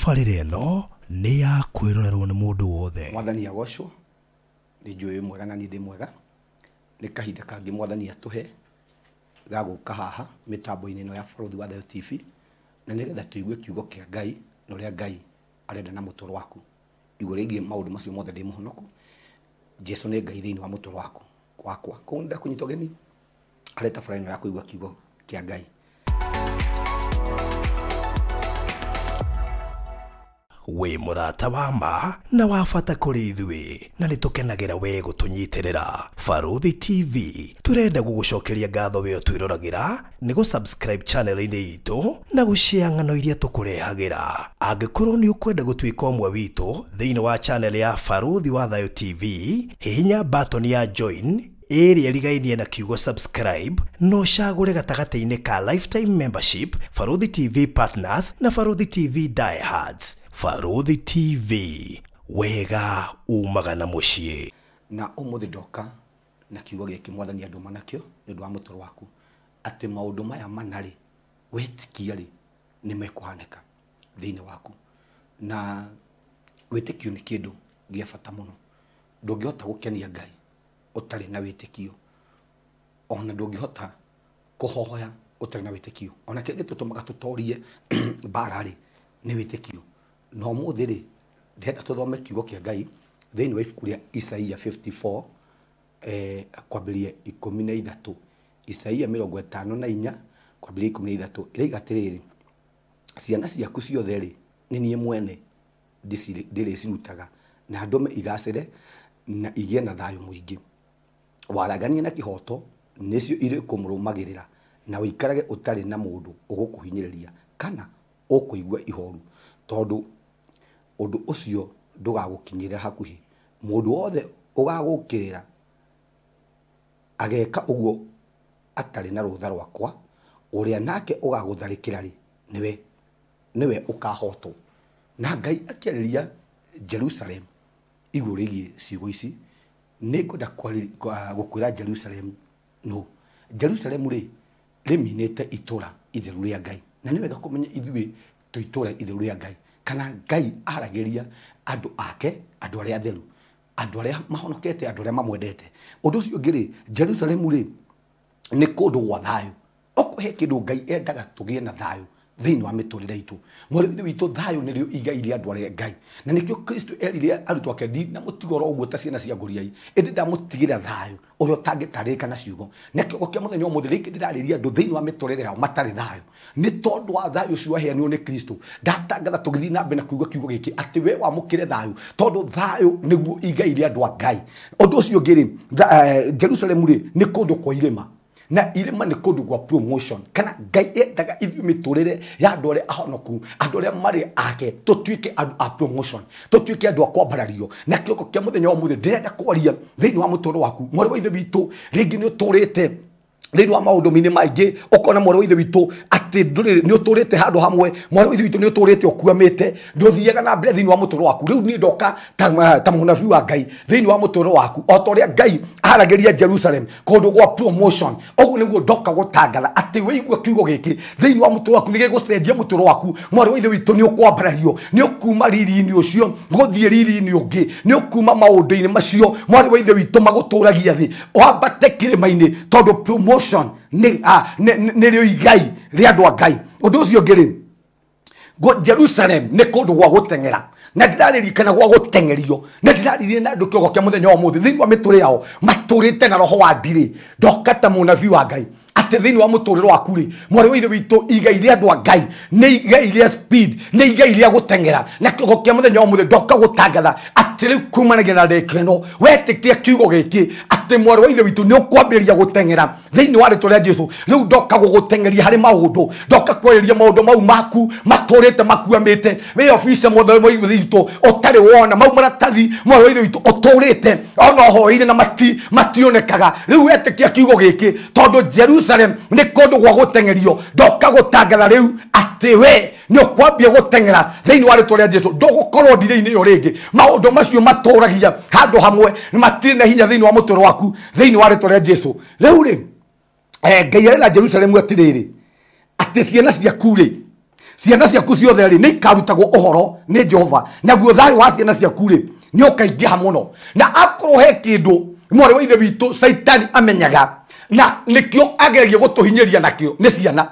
Tabarĩra ĩno nĩ ya kwĩrorerwo nĩ mũndũ wothe. Mwathani agocwo, nĩ njũĩ mwega na niĩ ndĩ mwega. Nĩ kahinda kangĩ Mwathani atũhe ga gũka haha mĩtambo-inĩ ĩno ya Barũthi wa Thayũ TV, na nĩgetha tũigue kiugo kĩa Ngai na ũrĩa Ngai arenda na mũtũũro waku. Igũrũ rĩgiĩ maũndũ macio mothe ndĩ mũhonoku. Jesu nĩ Ngai thĩinĩ wa mũtũũro waku wakwa. Koguo nĩndakũnyita ũgeni harĩ tabarĩra ĩno ya kũigua kiugo kĩa Ngai. Wĩ mũrata wa ma na wa bata kũrĩ ithuĩ, na nĩ tũkenagĩra we gũtũnyitĩrĩra. Barũthi TV tũrenda gũgũcokeria ngatho we ũtwĩroragĩra nĩ gũ subscribe channel-inĩ itũ na gũshare ng'ano iria tũkũrehagĩra. Angĩkorwo nĩ ũkwenda gũtuĩka ũmwe witũ thĩinĩ wa channel ya Barũthi wa Thayũ TV, hihinya button ya join ĩrĩa ĩrigainie na kiugo subscribe no ũcagũre gatagatĩ-inĩ ka lifetime membership, Barũthi TV partners na Barũthi TV diehards. Barũthi TV, wega umaga na mũciĩ. Na ũmũthĩ ndoka na kiugo gĩkĩ Mwathani andũma nakĩo nĩ ũndũ wa mũtũũro waku, atĩ maũndũ maya mana rĩ, wĩtĩkia rĩ, nĩ mekũhanĩka thĩinĩ waku. Na wĩtĩkio nĩ kĩndũ gĩa bata mũno. Ndũngĩhota gũkenia Ngai ũtarĩ na wĩtĩkio, ona ndũngĩhota kũhoya ũtarĩ na wĩtĩkio. Ona kĩrĩa gĩtũtũmaga tũtorie mbara rĩ, nĩ wĩtĩkio. Na ũmũthĩ rĩ, ndĩrenda tũthome kiugo kĩa Ngai thĩinĩ wa ibuku rĩa Isaia 54 kwambĩrĩria 13. Isaia 54 kwambĩrĩria 13 ĩroiga atĩrĩrĩ, ciana ciaku ciothe rĩ, nĩ niĩ mwene ndĩrĩcirutaga na ndũme igacĩre na igĩe na thayũ mũingĩ. Waragania na kĩhooto nĩcio irĩkũmũrũmagĩrĩra, na ũikarage ũtarĩ na mũndũ ũgũkũhinyĩrĩria kana ũkũigua ihoru, tondũ ũndũ ũcio ndũgagũkinyĩra hakuhĩ. Mũndũ wothe ũgagũkĩrĩra ageka ũguo atarĩ na rũtha rwakwa, ũrĩa nake ũgagũtharĩkĩra rĩ, nĩwe ũkahotwo. Na Ngai akĩarĩria Jerusalem igũrũ rĩgiĩ ciugo ici, nĩngwenda gũkwĩra Jerusalem no. Jerusalem rĩ, rĩminĩte itũra itheru rĩa Ngai. Na nĩ wega kũmenya ithuĩ twĩ itũra itheru rĩa Ngai, kana Ngai aragĩria andũ ake, andũ arĩa atheru, andũ arĩa mahonokete, andũ arĩa mamwendete. Ũndũ ũcio ũngĩ rĩ, Jerusalem rĩ, nĩ kũndũ gwa thayũ. Okorwo he kĩndũ Ngai endaga tũgĩe na thayũ thĩinĩ wa mĩtũrĩre itũ, mwarĩ witũ, thayũ nĩrĩo igai rĩa andũ arĩa Ngai. Na nĩkĩo Kristo erire arutwo ake, ndinamũtiga oro ũguo ta ciana cia ngũriai, ĩndĩ ndamũtigĩra thayũ ũrĩa ũtangĩtarĩka na ciugo. Na kĩongo kĩa mũthenya ũmũthĩ rĩngĩ ndĩrarĩria andũ thĩinĩ wa mĩtũrĩre yao matarĩ thayũ, nĩ tondũ wa thayũ ũcio waheanirwo nĩ Kristo. Ndatangatha tũgĩthiĩ na mbere na kũigua kiugo gĩkĩ atĩ we wamũkĩre thayũ, tondũ thayũ nĩguo igai rĩa andũ a Ngai. Ũndũ ũcio ũngĩ rĩ, Jerusalem rĩ, nĩ kũndũ kwa irĩma, na irĩma nĩ kũndũ gwa promotion, kana Ngai endaga ithuĩ mĩtũrĩre ya andũ arĩa ahonoku, andũ arĩa marĩ ake, tũtuĩke andũ a promotion, tũtuĩke andũ a kwambarario. Na kĩroko kĩa mũthenya wa ũmũthĩ ndĩrenda kwaria thĩinĩ wa mũtũũro waku, mwarĩ wa ithe witũ, rĩngĩ nĩ ũtũrĩte thĩinĩ wa maũndũ-inĩ maingĩ, ũkona mwarĩ wa ithe witũ atĩ ndũrĩ, nĩ ũtũrĩte handũ hamwe, mwarĩ wa ithe witũ nĩ ũtũrĩte ũkuamĩte, ndũthiaga na mbere thĩinĩ wa mũtũũro waku. Rĩu niĩ ndoka ta mũnabii wa Ngai thĩinĩ wa mũtũũro waku, o ta ũrĩa Ngai aragĩria Jerusalem kũndũ gwa promotion, ũguo nĩguo ndoka gũtangatha atĩ wĩigue kiugo gĩkĩ thĩinĩ wa mũtũũro waku, nĩgĩgũcenjia mũtũũro waku. Mwarĩ wa ithe witũ, nĩ ũkwambarario, nĩ ũkuma riri-inĩ ũcio gũthiĩ riri-inĩ ũngĩ, nĩ ũkuma maũndũ-inĩ macio mwarĩ wa ithe witũ magũtũragia thĩ, wambate kĩrĩma-inĩ, tondũ promotion nĩrĩo igai rĩa andũ a Ngai. Ũndũ ũcio ũngĩ rĩ, Jerusalem nĩ kũndũ gwa gũteng'era, na ndĩraririkana gwa gũteng'erio, na ndĩraririe na andũ kĩongo kĩa mũthenya wa ũmũthĩ thĩinĩ wa mĩtũrĩre yao matũrĩte na roho wa ndirĩ. Ndoka ta mũnabii wa Ngai atĩ thĩinĩ wa mũtũrĩre waku rĩ, mwarĩ wa ithe witũ, igai rĩa andũ a Ngai nĩ igai rĩa speed, nĩ igai rĩa gũteng'era. Na kĩongo kĩa mũthenya wa ũmũthĩ ndoka gũtangatha atĩ rĩu kumanagia na ndĩka ĩno wetĩkia kiugo gĩkĩ atĩ mwarĩ wa ithe witũ nĩ ũkwambĩrĩria gũteng'era thĩinĩ wa rĩtwa rĩa Jesu. Rĩu ndoka gũgũteng'eria harĩ maũndũ, ndoka kweheria maũndũ mau maku matũrĩte makuamĩte, wĩ obici mwarĩ wa ithe witũ ũtarĩ wona mau maratathi, mwarĩ wa ithe witũ ũtũrĩte ona ũhoeire na mationekaga. Rĩu wetĩkia kiugo gĩkĩ, tondũ Jerusalem nĩ kũndũ gwa gũteng'erio, ndoka gũtangatha rĩu atĩ we nĩ ũkwambia gũteng'era thĩinĩ wa rĩtwa rĩa Jesu. Ndũgũkorwo ndirĩ-inĩ ĩyo rĩngĩ. Maũndũ macio matũragia handũ hamwe matirĩ na hinya thĩinĩ wa mũtũũro waku thĩinĩ wa rĩtwa rĩa Jesu. Rĩu rĩ, Ngai arera Jerusalem atĩrĩrĩ, atĩ ciana ciaku rĩ, Ciana ciaku ciothe rĩ nĩ ikarutagwo ũhoro nĩ Jehova, naguo thayũ wa ciana ciaku rĩ nĩ ũkaingĩha mũno. Na akorwo he kĩndũ mwarĩ wa ithe witũ Caitani amenyaga na nĩkĩo ageragia gũtũhinyĩria nakĩo nĩ ciana.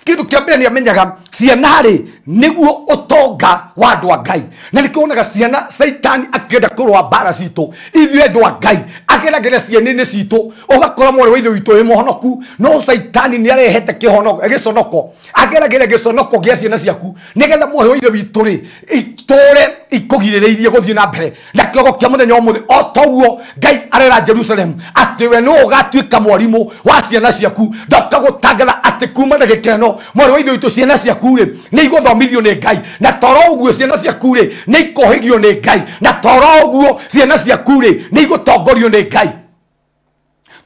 Kĩndũ kĩa mbere nĩ amenyaga ciana rĩ nĩguo ũtonga wa andũ a Ngai, na nĩkĩo wonaga ciana Caitani akĩenda kũrũa mbara citũ ithuĩ andũ a Ngai, ageragĩra ciana-inĩ citũ. Ũgakora mwarĩ wa ithe witũ wĩ mũhonoku, no Caitani nĩ arehete gĩconoko, ageragĩra gĩconoko gĩa ciana ciaku nĩgetha mwarĩ wa ithe witũ rĩ itũre ikũgirĩrĩirie gũthiĩ na mbere. Na kĩongo kĩa mũthenya wa ũmũthĩ o toguo Ngai arera Jerusalem atĩ we nĩwe ũgatuĩka mwarimũ wa ciana ciaku. Ndoka gũtangatha atĩ kuma ndagĩka ĩno mwarĩ wa ithe witũ ciana ciaku rĩ nĩ igũthomithio nĩ Ngai, na toro ũguo ciana ciaku rĩ nĩ ikohĩgio nĩ Ngai, na toro ũguo ciana ciaku rĩ nĩ igũtongorio nĩ Ngai.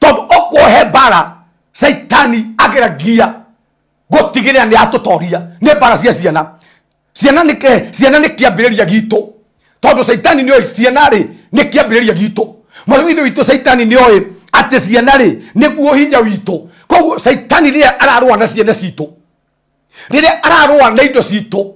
Tondũ okohe mbara Caitani ageragia gũtigĩrĩra nĩ atũtoria nĩ mbara cia ciana. Ciana nĩ kĩambĩrĩria gitũ, tondũ Caitani nĩoĩ ciana rĩ nĩ kĩambĩrĩria gitũ. Mwarĩ wa ithe witũ Caitani nĩoĩ atĩ ciana rĩ nĩguo hinya witũ. Koguo Caitani rĩrĩa ararũa na ciana citũ, rĩrĩa ararũa na indo citũ,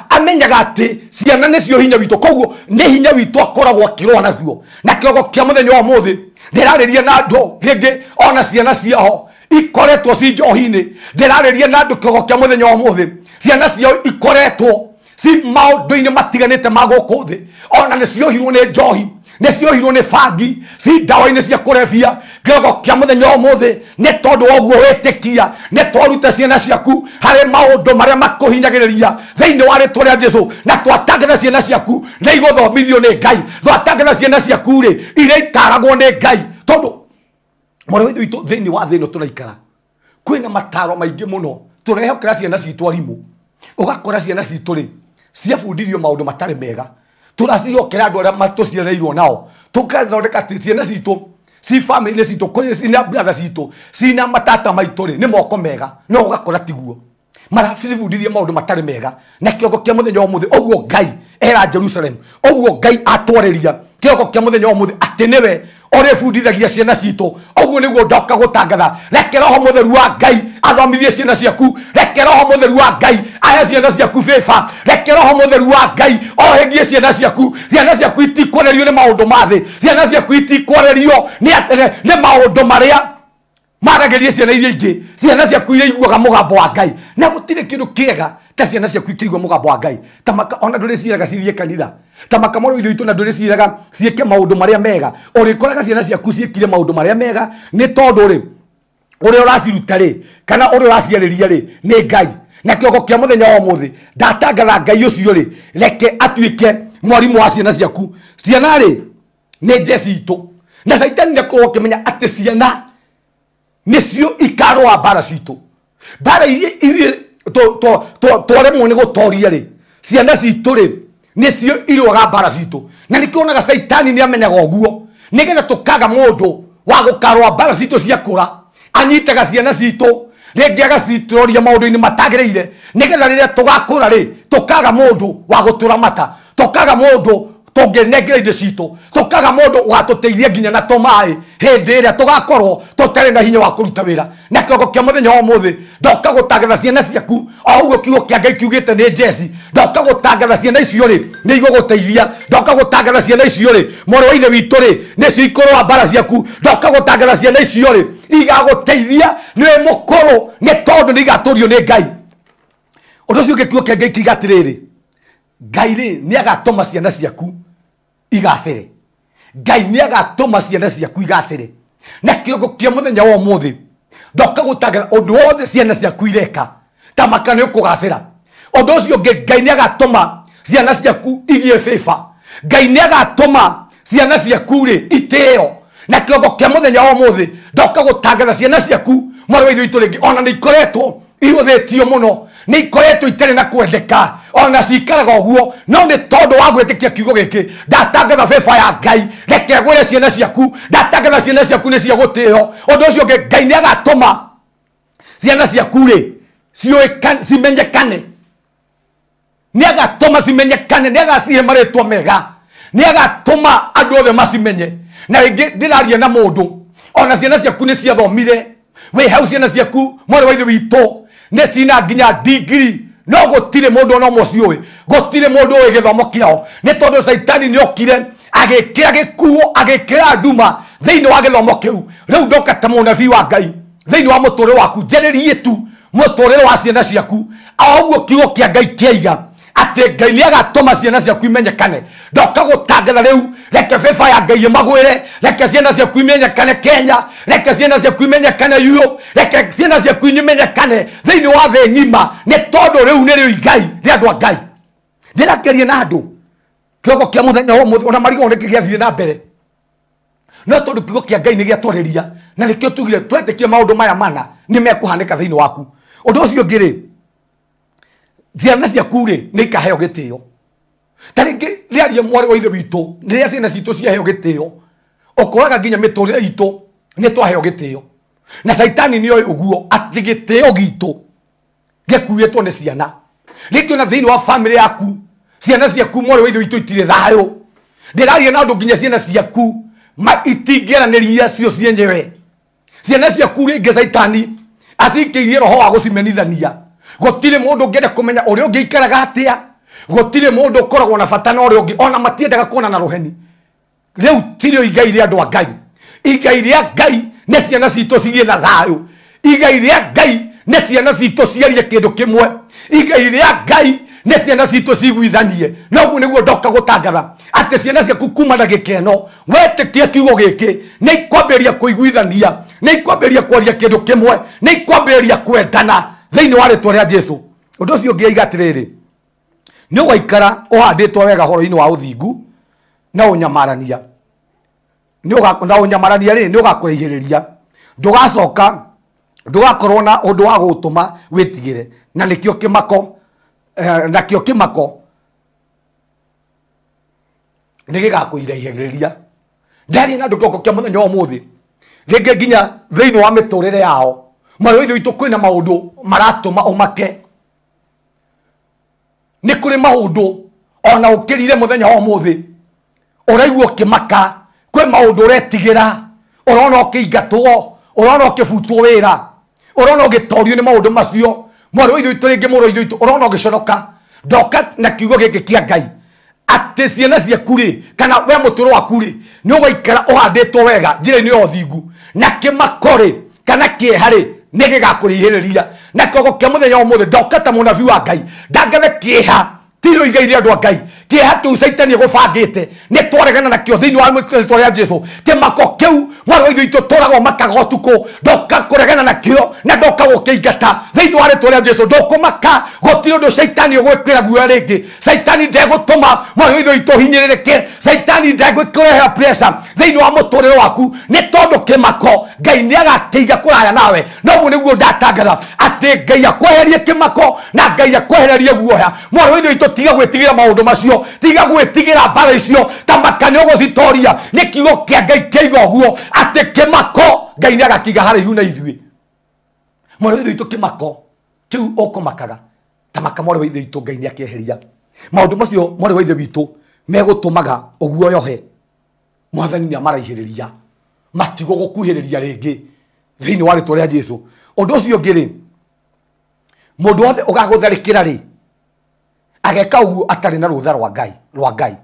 amenyaga atĩ ciana nĩcio hinya witũ. Koguo nĩ hinya witũ akoragwo akĩrũa naguo. Na kĩongo kĩa mũthenya wa ũmũthĩ ndĩrarĩria na andũ rĩngĩ ona ciana ciao ikoretwo ci njohi-inĩ. Ndĩrarĩria na andũ kĩongo kĩa mũthenya wa ũmũthĩ ciana ciao ikoretwo ci maũndũ-inĩ matiganĩte ma gũkũ thĩ, ona nĩ ciohirwo nĩ njohi, nĩ ciohirwo nĩ bangi, ci ndawa-inĩ cia kũrebia. Kĩongo kĩa mũthenya wa ũmũthĩ nĩ tondũ wa ũguo wĩtĩkia, nĩ twaruta ciana ciaku harĩ maũndũ marĩa makũhinyagĩrĩria thĩinĩ wa rĩtwa rĩa Jesũ, na twatangatha ciana ciaku nĩ igũthomithio nĩ Ngai, twatangatha ciana ciaku rĩ iria itaragwo nĩ Ngai. Tondũ mwarĩ wa ithe witũ thĩinĩ wa thĩ ĩno tũraikara kwĩna mataro maingĩ mũno tũrehokera ciana citũ arimũ. Ũgakora ciana citũ rĩ ciabundithio maũndũ matarĩ mega, tũracihokera andũ arĩa matũciarĩirwo nao, tũkathondeka atĩ ciana citũ ci family-inĩ citũ, kũrĩ cina brother citũ, cina matata maitũ rĩ nĩ moko mega, no ũgakora tiguo marabundithia maũndũ matarĩ mega. Na kĩongo kĩa mũthenya wa ũmũthĩ ũguo Ngai era Jerusalem, ũguo Ngai atwarĩria kĩongo kĩa mũthenya wa ũmũthĩ atĩ nĩwe ũrĩbundithagia ciana citũ. Ũguo nĩguo ndoka gũtangatha, reke Roho Mũtheru wa Ngai athomithie ciana ciaku, reke Roho Mũtheru wa Ngai ahe ciana ciaku favor, reke Roho Mũtheru wa Ngai ohegie ciana ciaku. Ciana ciaku itikwarerio nĩ maũndũ ma thĩ, ciana ciaku itikwarerio nĩ maũndũ marĩa maragĩrie ciana iria ingĩ. Ciana ciaku iria iguaga mũgambo wa Ngai, na gũtirĩ kĩndũ kĩega ta ciana ciaku ikĩigua mũgambo wa Ngai. Ta maka ona ndũrĩciraga cithiĩ kanitha, ta maka mwarĩ wa ithe witũ na ndũrĩciraga ciĩke maũndũ marĩa mega. Ũrĩkoraga ciana ciaku ciĩkire maũndũ marĩa mega nĩ tondũ rĩ ũrĩa ũraciruta rĩ kana ũrĩa ũraciarĩria rĩ nĩ Ngai. Na kĩongo kĩa mũthenya wa ũmũthĩ ndatangatha Ngai ũcio rĩ reke atuĩke mwarimũ wa ciana ciaku. Ciana rĩ nĩ njeci itũ, na Caitani nĩakorwo akĩmenya atĩ ciana nĩcio ikarũa mbara citũ. Mbara iria ithuĩ twaremwo nĩ gũtoria rĩ, ciana citũ rĩ nĩcio irũaga mbara citũ. Na nĩkĩo wonaga Caitani nĩamenyaga ũguo, nĩgetha tũkaga mũndũ wa gũkarũa mbara citũ ciakũra, anyitaga ciana citũ rĩngĩ agacitũroria maũndũ-inĩ matagĩrĩire, nĩgetha rĩrĩa tũgakũra rĩ tũkaga mũndũ wa gũtũramata, tũkaga mũndũ tũngĩnengera indo citũ, tũkaga mũndũ ũgatũteithia nginya na tũmaĩ hĩndĩ ĩrĩa tũgakorwo tũtarĩ na hinya wa kũruta wĩra. Na kĩongo kĩa mũthenya wa ũmũthĩ ndoka gũtangatha ciana ciaku o ũguo kiugo kĩa Ngai kiugĩte nĩ njeci. Ndoka gũtangatha ciana icio rĩ nĩ igũgũteithia, ndoka gũtangatha ciana icio rĩ mwarĩ wa ithe witũ rĩ nĩcio ikũrũa mbara ciaku, ndoka gũtangatha ciana icio rĩ igagũteithia nĩ mũkũrũ nĩ tondũ nĩ igatũrio nĩ Ngai. Ũndũ ũcio ũngĩ kiugo kĩa Ngai kiuga atĩrĩrĩ, Ngai rĩ nĩ agatũma ciana ciaku igacĩre. Ngai nĩ agatũma ciana ciaku igacĩre. Na kĩongo kĩa mũthenya wa ũmũthĩ ndoka gũtangatha ũndũ wothe ciana ciaku ireka ta maka nĩ ũkũgacĩra. Ũndũ ũcio ũngĩ Ngai nĩ agatũma ciana ciaku igĩe favor. Ngai nĩ agatũma ciana ciaku rĩ itĩo. Na kĩongo kĩa mũthenya wa ũmũthĩ ndoka gũtangatha ciana ciaku mwarĩ wa ithe witũ rĩngĩ ona nĩ ikoretwo ihũthĩtio mũno, nĩ ikoretwo itarĩ na kwendeka, ona cikaraga ũguo, no nĩ tondũ wa gwĩtĩkia kiugo gĩkĩ ndatangatha favor ya Ngai reke ĩgũre ciana ciaku, ndatangatha ciana ciaku nĩ cia gũtĩo. Ũndũ ũcio ũngĩ Ngai nĩ agatũma ciana ciaku rĩ cimenyekane, nĩ agatũma cimenyekane, nĩ agacihe marĩtwa mega, nĩ agatũma andũ othe macimenye. Na rĩngĩ ndĩraria na mũndũ ona ciana ciaku nĩ ciathomire, wĩ hau ciana ciaku mwarĩ wa ithe witũ nĩ cina nginya degree No gũtirĩ mũndũ ona ũmwe ũciũĩ, gũtirĩ mũndũ ũĩ gĩthomo kĩao, nĩ tondũ caitani nĩ okire agĩkĩra gĩkuo, agĩkĩra nduma thĩinĩ wa gĩthomo kĩu. Rĩu ndoka ta mũnabii wa Ngai thĩinĩ wa mũtũrĩre waku, njarĩrie tu mũtũrĩre wa ciana ciaku o ũguo kiugo kĩa Ngai kĩaiga atĩ Ngai nĩ agatũma ciana ciaku imenyekane. Ndoka gũtangatha rĩu, reke beba ya Ngai ĩmagwĩre, reke ciana ciaku imenyekane Kenya, reke ciana ciaku imenyekane Europe, reke ciana ciaku imenyekane thĩinĩ wa thĩ ng'ima, nĩ tondũ rĩu nĩrĩo igai rĩa andũ a Ngai. Ndĩrakĩaria na andũ kĩroko kĩa mũthenya wa ũmũthĩ, ona marigũ nĩkĩ gĩathire na mbere, no tondũ kiugo kĩa Ngai nĩ gĩatwarĩria, na nĩkĩo tugire twetĩkie maũndũ maya mana nĩ mekũhanĩka thĩinĩ waku. Ũndũ ũcio ũngĩ rĩ, ciana ciaku rĩ nĩ ikaheo gĩtĩo. Ta rĩngĩ rĩaria mwarĩ wa ithe witũ, rĩrĩa ciana citũ ciaheo gĩtĩo, ũkoraga nginya mĩtũrĩre itũ nĩ twaheo gĩtĩo. Na caitani nĩ oĩ ũguo atĩ gĩtĩo gitũ gĩkuĩtwo nĩ ciana. Rĩngĩ ona thĩinĩ wa bamĩrĩ yaku, ciana ciaku mwarĩ wa ithe witũ itirĩ thayũ. Ndĩraria na andũ nginya ciana ciaku itingĩaranĩria cio cienyewe. Ciana ciaku rĩngĩ caitani acikĩirie roho wa gũcimenithania. Gũtirĩ mũndũ ũngĩenda kũmenya ũrĩa ũngĩ aikaraga atĩa, gũtirĩ mũndũ ũkoragwo na bata na ũrĩa ũngĩ, ona matiendaga kuona na rũheni. Rĩu tirĩo igai rĩa andũ a Ngai. Igai rĩa Ngai nĩ ciana citũ cigĩe na thayũ. Igai rĩa Ngai nĩ ciana citũ ciarie kĩndũ kĩmwe. Igai rĩa Ngai nĩ ciana citũ ciguithanie. Na ũguo nĩguo ndoka gũtangatha atĩ ciana ciaku kuma na gĩkeno wetĩkia kiugo gĩkĩ nĩ ikwambĩrĩria kũiguithania, nĩ ikwambĩrĩria kwaria kĩndũ kĩmwe, nĩ ikwambĩrĩria kwendana thĩinĩ wa rĩtwa rĩa Jesũ. Ũndũ ũcio ũngĩ aiga atĩrĩrĩ, nĩ ũgaikara ũhandĩtwo wega ũhoro-inĩ wa ũthingu na ũnyamarania. Na ũnyamarania rĩ nĩ ũgakũraihĩrĩria, ndũgacoka, ndũgakorwo na ũndũ wa gũgũtũma wĩtigĩre, na nĩkĩo kĩmako, nakĩo kĩmako nĩ gĩgakũiraihĩrĩria. Ndaria na andũ kĩroko kĩa mũthenya wa ũmũthĩ, rĩngĩ nginya thĩinĩ wa mĩtũrĩre yao, mwarĩ wa ithe witũ kwĩna maũndũ maratũma ũmake. Nĩ kũrĩ maũndũ ona ũkĩrire mũthenya wa ũmũthĩ ũraigua ũkĩmaka, kwĩ maũndũ ũretigĩra, ũrona ũkĩingatwo, ũrona ũkĩbutwo wĩra, ũrona ũgĩtorio nĩ maũndũ macio. Mwarĩ wa ithe witũ rĩngĩ mũrũ wa ithe witũ ũrona ũgĩconoka. Ndoka na kiugo gĩkĩ kĩa Ngai atĩ ciana ciaku rĩ, kana we mũtũrũ waku rĩ, nĩ ũgaikara ũhandĩtwo wega njĩra-inĩ ya ũthingu, na kĩmako rĩ kana kĩeha rĩ nĩ gĩgakũrihĩrĩria. Na kĩroko kĩa mũthenya wa ũmũthĩ ndoka ta mũnabii wa Ngai ndangathe kĩeha tirĩo igai rĩa andũ a Ngai. Kĩeha kĩu caitani ĩgũbangĩte nĩ twaregana nakĩo thĩinĩ wa rĩtwa rĩa Jesũ. Kĩmako kĩu mwarĩ wa ithe witũ tũragwo makaga ũtukũ, ndoka kũregana nakĩo na ndoka gũkĩingata thĩinĩ wa rĩtwa rĩa Jesũ. Ndũkũmaka, gũtirĩ ũndũ caitani ũgwĩkĩra guoya rĩngĩ. Caitani ndegũtũma mwarĩ wa ithe witũ ũhinyĩrĩrĩke, caitani ndegũkũrehera pressure thĩinĩ wa mũtũrĩre waku, nĩ tondũ kĩmako Ngai nĩ agakĩiga kũraya nawe. Na ũguo nĩguo ndatangatha atĩ Ngai akweherie kĩmako na Ngai akwehererie guoya. Mwarĩ wa ithe witũ tiga gwĩtigĩra maũndũ macio, tiga gwĩtigĩra mbara icio, ta maka nĩ ũgũcitoria. Nĩ kiugo kĩa Ngai kĩaiga ũguo atĩ kĩmako Ngai nĩ agakĩiga haraihu na ithuĩ. Mwarĩ wa ithe witũ kĩmako kĩu ũkũmakaga, ta maka mwarĩ wa ithe witũ Ngai nĩ akĩeheria maũndũ macio. Mwarĩ wa ithe witũ megũtũmaga ũguoyohe, Mwathani nĩ amaraihĩrĩria, matigũgũkuhĩrĩria rĩngĩ thĩinĩ wa rĩtwa rĩa Jesũ. Ũndũ ũcio ũngĩ rĩ, mũndũ wothe ũgagũtharĩkĩra rĩ, ageka ũguo atarĩ na rũtha rwa Ngai, rwa Ngai.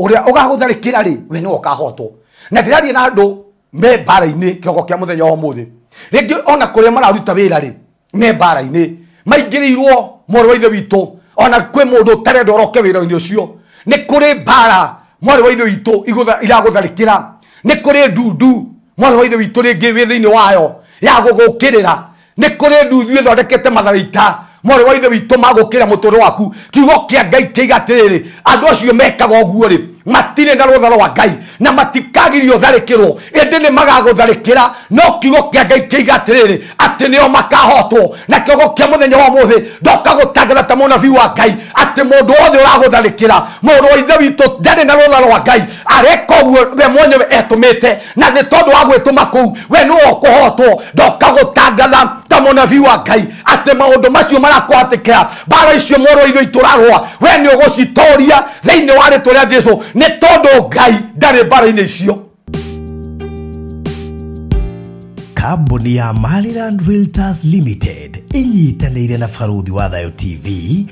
Ũrĩa ũgagũtharĩkĩra rĩ, we nĩwe ũkahotwo. Na ndĩraria na andũ me mbara-inĩ kĩroko kĩa mũthenya wa ũmũthĩ, rĩngĩ ona kũrĩa mararuta wĩra rĩ, me mbara-inĩ maingĩrĩirwo mwarĩ wa ithe witũ, ona kwĩ mũndũ ũtarenda ũroke wĩra-inĩ ũcio. Nĩ kũrĩ mbara mwarĩ wa ithe witũ iragũtharĩkĩra, nĩ kũrĩ ndundu mwarĩ wa ithe witũ rĩngĩ wĩ thĩinĩ wayo ya gũgũkĩrĩra, nĩ kũrĩ ndundu ĩthondekete matharaita mwarĩ wa ithe witũ magũkĩra mũtũrĩre waku. Kiugo kĩa Ngai kĩiga atĩrĩrĩ, andũ acio mekaga ũguo rĩ, matirĩ na rũtha rwa Ngai na matikagirio tharĩkĩrwo, ĩndĩ nĩ magagũtharĩkĩra. No kiugo kĩa Ngai kĩiga atĩrĩrĩ, atĩ nĩo makahotwo. Na kĩroko kĩa mũthenya wa ũmũthĩ ndoka gũtangatha ta mũnabii wa Ngai atĩ mũndũ wothe ũragũtharĩkĩra, mũrũ wa ithe witũ ndarĩ na rũtha rwa Ngai, areka ũguo we mwenyewe etũmĩte, na nĩ tondũ wa gwĩtũma kũu we nĩwe ũkũhotwo. Ndoka gũtangatha ta mũnabii wa Ngai atĩ maũndũ macio marakũhatĩkĩra, mbara icio mũrũ wa ithe witũ ũrarũa, we nĩ ũgũcitoria thĩinĩ wa rĩtwa rĩa Jesũ, nĩ tondũ Ngai ndarĩ mbara-inĩ icio. Kambuni ya Maryland Realtors Limited inyitanĩire na Baruthi wa Thayo TV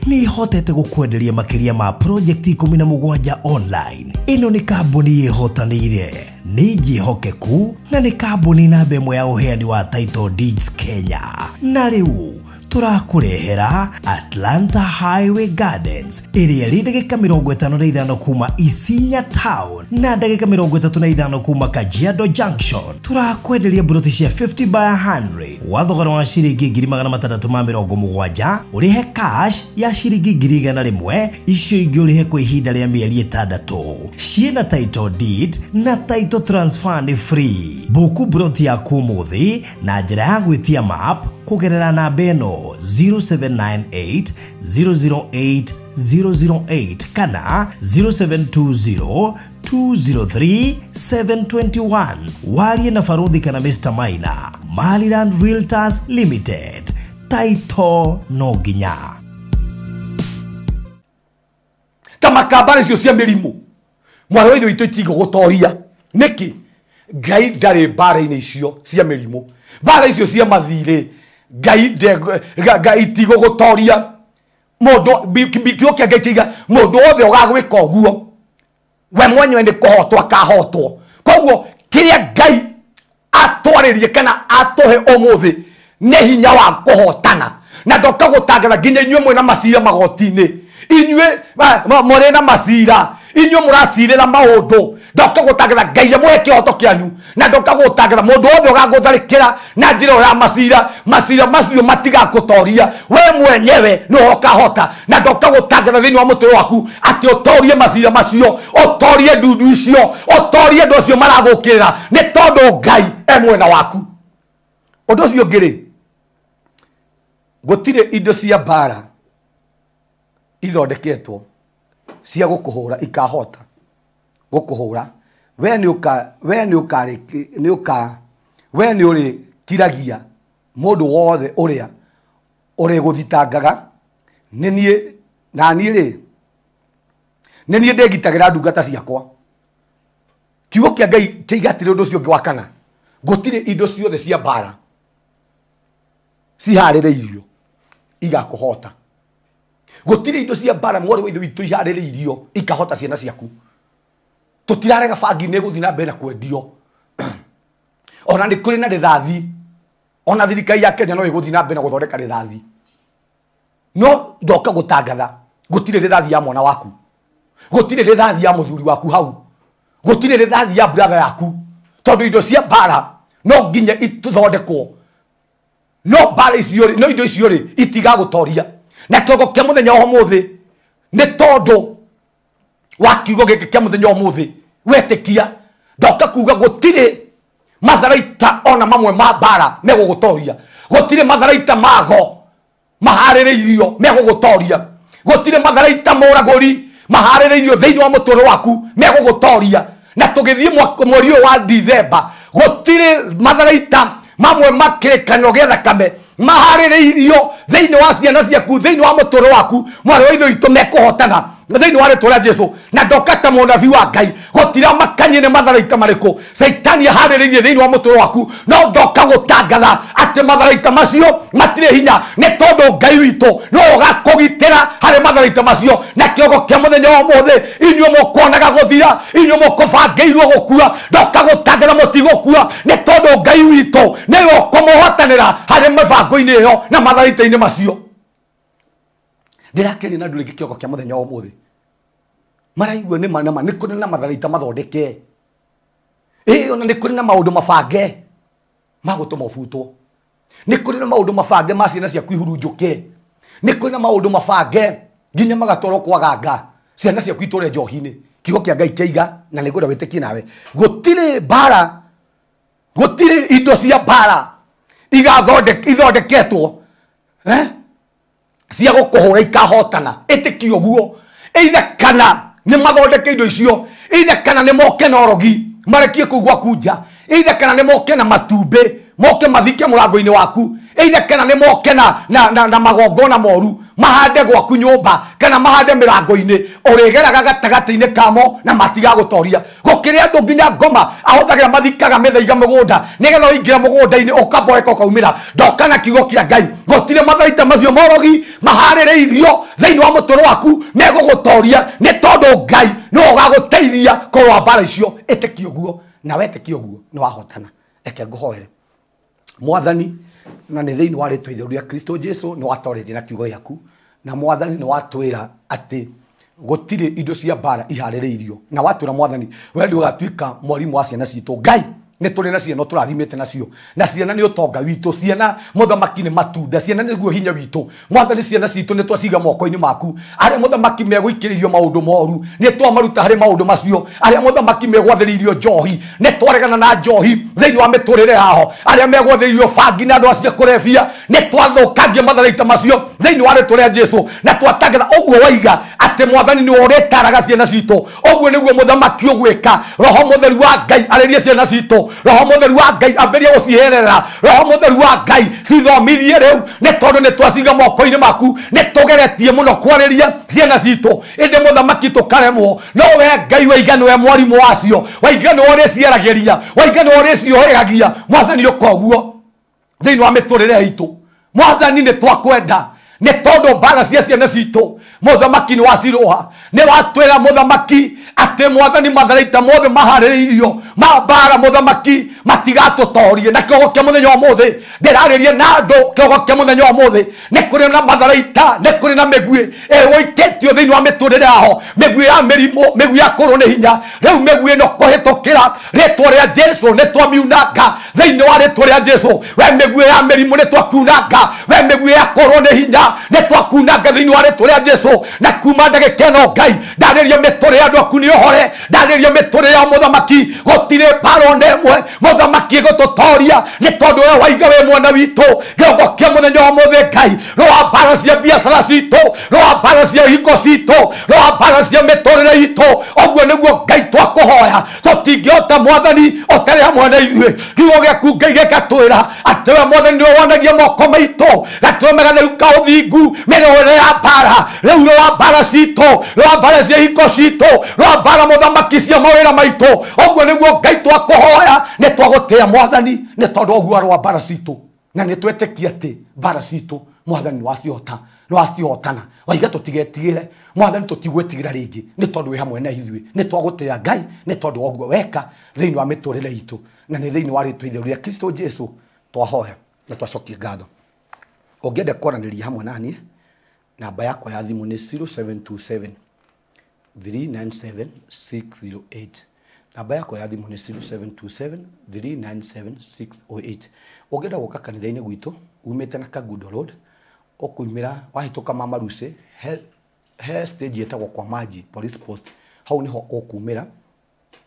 nĩ ĩhotete gũkwenderia makĩria ma project 17 online. Ĩno nĩ kambuni ĩhotanĩire, nĩ njĩhokeku na nĩ kambuni namba ĩmwe ya ũheani wa title deeds Kenya. Na rĩu tũrakũrehera Atlanta Highway Gardens ĩrĩa ĩrĩ ndagĩka 55 kuma Isinya Town na ndagĩka 35 kuma Kajiado Junction. Tũrakwenderia mburoti cia 50 by 100 wa thogora wa ciringi 670, ũrĩhe cash ya ciringi 100,000, icio ingĩ ũrĩhe kwa ihinda rĩa mĩeri 6. Ciĩna title deed na title transfer nĩ free. Buku mburoti yaku ũmũthĩ na njĩra ya gwĩtia map kũgerera namba ĩno 0798 008 008 kana 0720 203 721. Warie na Baruthi kana Mr. Maina. Maryland Realtors Limited. Taito no nginya. Ta makambara icio cia mĩrimũ mwarĩ wa ithe witũ itigũgũtoria nĩkĩ? Ngai ndarĩ mbara-inĩ icio cia mĩrimũ, mbara icio cia mathirĩ Ngai itigũgũtoria. Mũndũ kiugo kĩa Ngai kĩiga mũndũ wothe ũgagwĩka ũguo we mwenyewe nĩ kũhotwo akahotwo. Koguo kĩrĩa Ngai atwarĩrie kana atũhe ũmũthĩ nĩ hinya wa kũhotana, na ndoka gũtangatha nginya inyuĩ mwĩna macira magoti-inĩ, inyuĩ mũrĩ na macira, inyuĩ mũracirĩra maũndũ, ndoka gũtangatha Ngai amũhe kĩhoto kĩanyu, na ndoka gũtangatha mũndũ wothe ũgagũtharĩkĩra na njĩra ĩyo ya macira, macira macio matigakũtoria, we mwenyewe nĩwe ũkahota. Na ndoka gũtangatha thĩinĩ wa mũtũrĩre waku atĩ ũtorie macira macio, ũtorie ndundu icio, ũtorie andũ acio maragũkĩrĩra, nĩ tondũ Ngai e mwena waku. Ũndũ ũcio ũngĩ rĩ, gũtirĩ indo cia mbara ithondeketwo cia gũkũhũra ikahota gũkũhũra. We nĩ ũrĩkiragia mũndũ wothe ũrĩa ũrĩgũthitangaga. Nĩ niĩ na niĩ rĩ, nĩ niĩ ndĩngitagĩra ndungata ciakwa. Kiugo kĩa Ngai kĩiga atĩrĩ ũndũ ũcio ũngĩ wa kana, gũtirĩ indo ciothe cia mbara ciharĩrĩirio igakũhota. Gũtirĩ indo cia mbara mwarĩ wa ithe witũ iharĩrĩirio ikahota ciana ciaku. Tũtirarega bangi nĩ ĩgũthiĩ na mbere na kwendio, ona nĩ kũrĩ na rĩthathi, ona thirikari ya Kenya no ĩgũthiĩ na mbere na gũthondeka rĩthathi, no ndoka gũtangatha gũtirĩ rĩthathi ya mwana waku, gũtirĩ rĩthathi ya mũthuri waku hau, gũtirĩ rĩthathi ya brother yaku, tondũ indo cia mbara no nginya ithondekwo, no mbara icio rĩ, no indo icio rĩ itigagũtoria. Na kĩongo kĩa mũthenya wa ũmũthĩ nĩ tondũ wa kiugo gĩkĩ kĩa mũthenya wa ũmũthĩ wetĩkia, ndoka kuga gũtirĩ matharaita ona mamwe ma mbara megũgũtoria, gũtirĩ matharaita mago maharĩrĩirio megũgũtoria, gũtirĩ matharaita mũragũri maharĩrĩirio thĩinĩ wa mũtũrĩre waku megũgũtoria. Na tũgĩthiĩ mweri ũyũ wa Dithemba, gũtirĩ matharaita mamwe ma kĩrĩkanĩro gĩa thakame maharĩrĩirio thĩinĩ wa ciana ciaku, thĩinĩ wa mũtũrĩre waku, mwarĩ wa ithe witũ mekũhotana thĩinĩ wa rĩtwa rĩa Jesũ. Na ndoka ta mũnabii wa Ngai gũtiramakanie nĩ matharaita marĩkũ Caitani aharĩrĩirie thĩinĩ wa mũtũrĩre waku, no ndoka gũtangatha atĩ matharaita macio matirĩ hinya, nĩ tondũ Ngai witũ nĩwe ũgakũgitĩra harĩ matharaita macio. Na kĩongo kĩa mũthenya wa ũmũthĩ, inyuĩ mũkonaga gũthira, inyuĩ mũkũbangĩirwo gũkua, ndoka gũtangatha mũtigũkua, nĩ tondũ Ngai witũ nĩwe ũkũmũhotanĩra harĩ mĩbango-inĩ ĩyo na matharaita-inĩ macio. Ndĩrakeria na andũ rĩngĩ kĩongo kĩa mũthenya wa ũmũthĩ maraigua nĩ ma nĩ kũrĩ na matharaita mathondeke, ĩ ona nĩ kũrĩ na maũndũ mabange ma gũtũma ũbutwo, nĩ kũrĩ na maũndũ mabange ma ciana ciaku ihurunjũke, nĩ kũrĩ na maũndũ mabange nginya magatwarwo kwa ganga ciana ciaku itũre njohi-inĩ. Kiugo kĩa Ngai kĩaiga na nĩ ngwenda wĩtĩkie nawe, gũtirĩ mbara, gũtirĩ indo cia mbara ithondeketwo cia gũkũhũra ikahotana. Ĩtĩkia ũguo, either kana nĩ mathondeke indo icio, either kana nĩ moke na ũrogi marekie kũu gwaku nja, either kana nĩ moke na matumbĩ moke mathike mũrango-inĩ waku, either kana nĩ moke na magongona moru Mahande gwaku nyũmba kana mahande mĩrango-inĩ, ũrĩgeraga gatagatĩ-inĩ kamo na matigagũtoria. Gũkĩrĩ andũ nginya ngoma ahũthagĩra mathikaga mĩthaiga mũgũnda nĩgetha ũingĩre mũgũnda-inĩ ũkamboeka ũkaumĩra. Ndoka na kiugo kĩa Ngai, gũtirĩ matharaita macio morogi maharĩrĩirio thĩinĩ wa mũtũrũ waku megũgũtoria, nĩ tondũ Ngai nĩwe ũgagũteithia kũrũa mbara icio. Ĩtĩkia ũguo, na wetĩkia ũguo nĩ wahotana. Reke ngũhoere. Mwathani, na nĩ thĩinĩ wa rĩtwa itheru rĩa Kristo Jesu nĩ watorĩrie na kiugo gĩaku, na Mwathani nĩ watwĩra atĩ gũtirĩ indo cia mbara iharĩrĩirio, na watwĩra Mwathani we nĩ ũgatuĩka mwarimũ wa ciana citũ. Ngai, nĩ tũrĩ na ciana tũrathimĩte nacio, na ciana nĩ ũtonga witũ, ciana mũthamaki nĩ matunda, ciana nĩguo hinya witũ. Mwathani, ciana citũ nĩ twaciga moko-inĩ maku. Arĩa mũthamaki megũikĩrĩrio maũndũ moru nĩ twamaruta harĩ maũndũ macio. Arĩa mũthamaki megwathĩrĩirio njohi nĩ twaregana na njohi thĩinĩ wa mĩtũrĩre yao. Arĩa megwathĩrĩirio bangi na andũ acio kũrebia nĩ twathũkangia matharaita macio thĩinĩ wa rĩtwa rĩa Jesu, na twatangatha ũguo waiga atĩ Mwathani nĩwe ũrĩtaraga ciana citũ. Ũguo nĩguo mũthamaki ũgwĩka. Roho Mũtheru wa Ngai arĩrie ciana citũ, Roho Mũtheru wa Ngai ambĩrĩrie gũciherera, Roho Mũtheru wa Ngai cithomithie rĩu, nĩ tondũ nĩ twaciga moko-inĩ maku. Nĩ tũgeretie mũno kwarĩria ciana citũ, ĩndĩ mũthamaki tũkaremwo. No we Ngai waiga nĩwe mwarimũ wacio, waiga nĩwe ũrĩciaragĩria, waiga nĩwe ũrĩciohĩgagia. Mwathani, ũka ũguo thĩinĩ wa mĩtũrĩre itũ. Mwathani, nĩ twakwenda nĩ tondũ mbara cia ciana citũ mũthamaki nĩ wacirũa. Nĩ watwĩra mũthamaki atĩ Mwathani matharaita mothe maharĩrĩirio ma mbara mũthamaki matigatũtorie. Na kĩogo kĩa mũthenya wa ũmũthĩ ndĩrarĩria na andũ, kĩogo kĩa mũthenya wa ũmũthĩ nĩ kũrĩ na matharaita, nĩ kũrĩ na mĩguĩ ĩgũikĩtio thĩinĩ wa mĩtũrĩre yao, mĩguĩ ya mĩrimũ, mĩguĩ ya kũrwo nĩ hinya. Rĩu mĩguĩ ĩno kũhĩtũkĩra rĩtwa rĩa Jesu nĩ twamiunanga thĩinĩ wa rĩtwa rĩa Jesu. We mĩguĩ ya mĩrimũ nĩ twakiunanga, we mĩguĩ ya kũrwo nĩ hinya nĩ twakunanga thĩinĩ wa rĩtwa rĩa Jesu. Na kuma ndagĩka ĩno Ngai ndarĩria mĩtũrĩre ya andũ aku nĩ ũhore, ndarĩria mĩtũrĩre ya mũthamaki, gũtirĩ mbara ona ĩmwe mũthamaki ĩgũtũtoria, nĩ tondũ we waiga wĩ mwana witũ. Kĩongo kĩa mũthenya wa ũmũthĩ Ngai, rũa mbara cia biacara citũ, rũa mbara cia hingo citũ, rũa mbara cia mĩtũrĩre itũ. Ũguo nĩguo Ngai twakũhoya, tũtingĩhota Mwathani ũtarĩ hamwe na ithuĩ. Kiugo gĩaku Ngai gĩgatwĩra atĩ we Mwathani nĩwe wonagia moko maitũ, gatũme gatheru ka ũthingu mĩrũĩre ya mbara. Rĩu rũa mbara citũ, rũa mbara cia hingo citũ, rũa mbara mũthamaki cia mawĩra maitũ. Ũguo nĩguo Ngai twakũhoya, nĩ twagũtĩa Mwathani nĩ tondũ ũguo rũa mbara citũ, na nĩ twetĩkia atĩ mbara citũ Mwathani nĩwacihota, nĩwacihotana. Waiga tũtigetigĩre Mwathani, tũtigwĩtigĩra rĩngĩ nĩ tondũ wĩ hamwe na ithuĩ. Nĩ twagũtĩa Ngai nĩ tondũ wa ũguo weka thĩinĩ wa mĩtũrĩre itũ, na nĩ thĩinĩ wa rĩtwa itheru rĩa Kristo Jesu twahoya na twacokia ngatho. Ũngĩenda kwaranĩria hamwe na niĩ, namba yakwa ya thimũ nĩ 0727 397 608. Namba yakwa ya thimũ nĩ 0727 397 608. Ũngĩenda gũka kanitha-inĩ gwitũ umĩte na Kangundo Road, ũkumĩra wahĩtũka Mama Lucy, he stage ĩtagwo kwa Maji Police Post, hau nĩho ũkumĩra.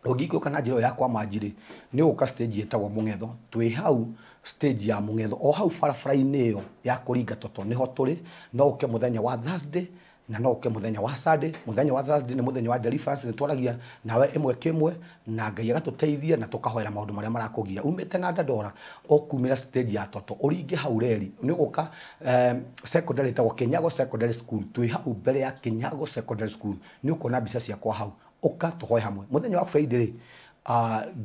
Ũngĩikũrũka na njĩra ĩyo ya kwa Maji rĩ, nĩ ũgũka stage ĩtagwo Mũng'etho. Twĩ hau stage ya Mũng'etho, o hau barabara-inĩ ĩyo ya kũringa Toto nĩho tũrĩ. No ũke mũthenya wa Thursday na no ũke mũthenya wa Sunday. Mũthenya wa Thursday nĩ mũthenya wa deliverance, nĩ twaragia nawe ĩmwe kĩmwe na Ngai agatũteithia na tũkahoera maũndũ marĩa marakũgia. Umĩte na Dandora ũkumĩra stage ya Toto, ũringe hau reri nĩ ũgũka secondary ĩtagwo Kinyago Secondary School. Twĩ hau mbere ya Kinyago Secondary School, nĩ ũkuona mbica ciakwa hau. Ũka tũhoe hamwe. Mũthenya wa Friday rĩ,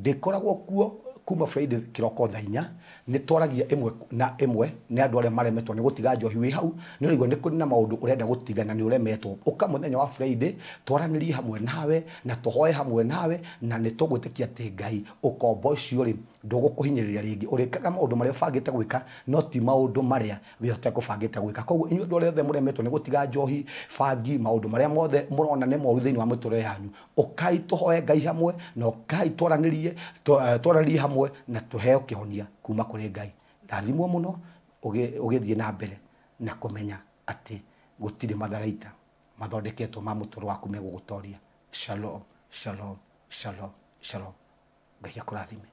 ndĩkoragwo kuo kuma Friday kĩroko thaa inya, nĩ twaragia ĩmwe na ĩmwe nĩ andũ arĩa maremetwo nĩ gũtiga njohi. Wĩ hau nĩ ũraigua nĩ kũrĩ na maũndũ ũrenda gũtiga na nĩ ũremetwo, ũka mũthenya wa Friday twaranĩrie hamwe nawe na tũhoe hamwe nawe, na nĩ tũgwĩtĩkia atĩ Ngai ũkombo ũcio rĩ ndũgũkũhinyĩrĩria rĩngĩ. Ũrĩkaga maũndũ marĩa ũbangĩte gwĩka, no ti maũndũ marĩa we ũtekũbangĩte gwĩka. Koguo inyuĩ andũ arĩa othe mũremetwo nĩ gũtiga njohi, bangi, maũndũ marĩa mothe mũrona nĩ moru thĩinĩ wa mĩtũrĩre yanyu, ũkai tũhoe Ngai hamwe, na ũkai twaranĩrie hamwe na tũheo kĩhonia kuma kũrĩ Ngai. Rathimwo mũno ũgĩthiĩ na mbere na kũmenya atĩ gũtirĩ matharaita mathondeketwo ma mũtũrũ waku megũgũtoria. Shalom, shalom, shalom, shalom. Ngai akũrathime.